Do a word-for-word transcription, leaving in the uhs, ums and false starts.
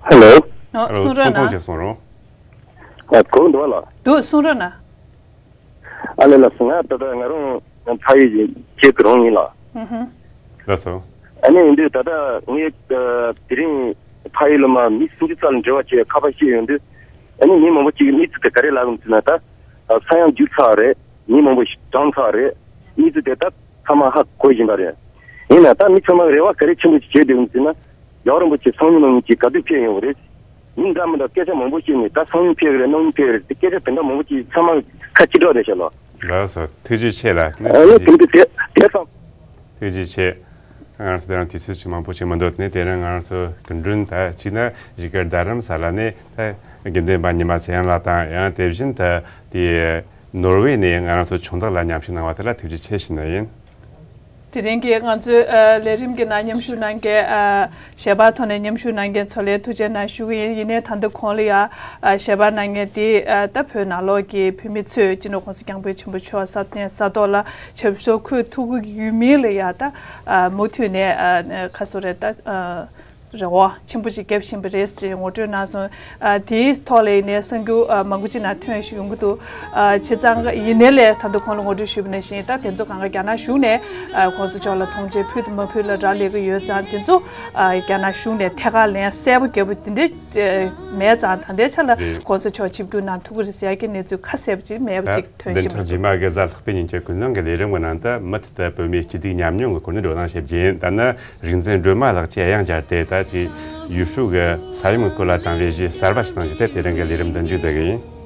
ཧེ་ལོ། ཨོ། ཨ་ལོ། གསུང་རོགས་ཐོང་ཐོང་གནང་། ཅིག་གསུང་རོགས། ཨ། གོ་འདུག་ལ། འདུག་གསུང་རོགས་གནང་། ཨ་ལེ་ལགས་སོ། ང་ད་ལྟ་ང་རང་ཕ་ཡུལ་གྱི་ཆེད་དུ་རང་ཡིན་ལ། ཧུམ་ཧུམ། ལགས་སོ། ཨ་ནི་ཡིན་དུས་ད་ལྟ་ངས་ཨ་དེ་རིང་ཕ་ཡུལ་ལ་མ་མི་སུམ་ཅུ་རྩ་ལ་འབྲེལ་བ་བྱས་ཁ་པར་བཤད་ཡོང་དུས། ཨ་ནི་མི་མང་པོ་ཅིག་གིས་གནས་ཚུལ་དེ་ག་རེ་ལབ་ཡོང་ཟེར་ན། ད་ཨ་ས་ཡང་འགྱུར་ཚར་བ་རེད། མི་མང་པོ་ཞིག་གྲོངས་ཚར་བ་རེད། གནས་ཚུལ་དེ་ད་ཚང་མ་ཧ་གོ་བཞིན་པ་རེད། ཡིན་ན་ད་མི་ཚང་མ་རེ་བ་ག་རེ་ཆེན་པོ་ཞིག་བྱས་བསྡད་ཡོང་ཟེར་ན། རྒྱལ་བ་རིན་པོ་ཆེ་སང་ཉིན་གནངས་ཉིན་གྱི་ག་དུས་ཕེབས་ཡོང་གི་རེད། ཡིན་འདྲ་མི་འདྲ་སྐད་ཆ་མང་པོ་བཤད་ནས། ད་སང་ཉིན་ཕེབས་ཀྱི་རེད། གནངས་ཉིན་ཕེབས་ཀྱི་རེད་ཟེར་སྐད་ཆ་དེ་འདྲ་མང་པོ་ཅིག་ཚང་མ་ཁ་ཕྱི་དྲགས་བསྡད་ཤག་ལོ། ལགས་སོ། ཐུགས་རྗེ་ཆེ་ལགས། ཨ་ནི་དེ་འདྲ་དེ་དེ་ཙམ། ཐུགས་རྗེ་ཆེ། ང་རང་ཚོ་དེ་རིང་དུས་ཚོད་ཅིག་མང་པོ་ཅིག་མི་འདུག་ནས། དེ་རིང་ང་རང་ཚོ་སྐུ་མགྲོན་ད་གཅིག་ན་གཞིས་ཀ་རྡ་རམ་ས་ལ་ནས་ད་དགེ་འདུན་པ་ཉི་མ་ཚེ་དབྱངས་ལགས་དང་། ཡང་དེ་བཞིན་ད་དེ་ནོར་ཝེ་ནས་ང་རང་ཚོ་ཆུང་བདག་ལགས་མཉམ་ཞུགས་གནང་བ་དེ་ལ་ཐུགས་རྗེ་ཆེ་ཞུ་ནི་ཡིན། དེ་རིང་གི་ང་ཚོའི་ཨ་ལས་རིམ་གྱི་ནང་མཉམ་ཞུགས་གནང་མཁན། ཨ་ཞལ་པར་ཐོག་ནས་མཉམ་ཞུགས་གནང་མཁན་ཚོ་ལ་ཐུགས་རྗེ་གནང་ཞུ་གི་ཡིན། ཡིན་ནའི་ད་ལྟ་གོང་ལ་ཡ་ཨ་ཞལ་པར་གནང་མཁན་དེ་ཨ་ད་བོད་ནང་ལོགས་ཀྱི་བོད་མི་ཚོས་སྤྱི་ནོར་༸གོང་ས་༸སྐྱབས་མགོན་ཆེན་པོ་མཆོག་ས་གནས་ས་ཐོག་ལ་ཆབ་སྲིད་འཁོད་ཐུགས་ཁུར་ཡོད་མིན་ལ་ཡ་ད་ཨ་མུ་མཐུད་ནས་ཨ་ཁ་སོ་རེད། ད་ཨ་རེ་བ་ཆེན་པོ་ཞིག་བརྒྱབ་བཞིན་པ་རེད་ཅེས་ངོ་སྤྲོད་གནང་སོང་། ཨ་དེའི་ཐོག་ལ་ཡིན་ནའི་གསར་འགྱུར་ཨ་མང་པོ་ཅིག་ནང་ཐོན་ཡོང་གི་འདུག། ཨ་བྱས་ཙང་ཡིན་ནའི་ལས་ད་ལྟ་གོང་ལ་ངོ་སྤྲོད་ཞུས་པ་ནང་བཞིན། ད་དེ་ཚོ་གང་ག་རྒྱ་ནག་གཞུང་ནས་ཨ་༸གོང་ས་མཆོག་ལ་ཐུགས་རྗེ་ཆེ་ཕུལ་དང་མ་ཕུལ་ལ་རག་ལས་ཀྱི་ཡོད་ཙང་། དེ་ཚོ་ཨ་རྒྱ་ནག་གཞུང་ནས་ཐད་ཀར་ལན་གསལ་པོ་རྒྱབ་པ་དེ་འདྲ་ཨ་མེད་ཙང་། ད་ལྟའི་ཆ་ལ་རེད། ༸གོང་ས་མཆོག་ཆིབས་བསྒྱུར་གནང་ཐུབ་ཀྱི་རེད་ཟེར་ཡ་གི་གནས་ཚུལ་ཁ་གསལ་པོ་ཅིག་མེད་པ་ཅིག་ཐོན་བཞིན་པ་རེད། ད་བདུན་ཕྲག་རྗེས་མ་གི་གཟའ་ལྷག་པའི་ཉིན་གྱི་ཀུན་སློང་གི་ལས་རིམ་གྱི་ནང་དུ་མུ་མཐུད་དུ་བོད་མིའི་སྐྱིད་སྡུག་ཉམས་མྱོང་གི་སྐོར་ནས་བགྲོ་གླེང་བྱེད་རྒྱུ་ཡིན། ད་ནི་རིག་འཛིན་སྒྲོལ་མ་ལགས་ཀྱིས་དབྱངས་སྦྱར་ཏེ། ད་ཅིག་ཡུས་ཧྲུའུ་གི་ས་ཡོམ་གྱི་སྐོར་ལ་དང་ལས་གཞི་གསར་པ་ཞིག་དང་བཅས་ཏེ་དེ་རིང་གི་ལས་རིམ་འདི་མཇུག་བསྡུ་གི་ཡིན།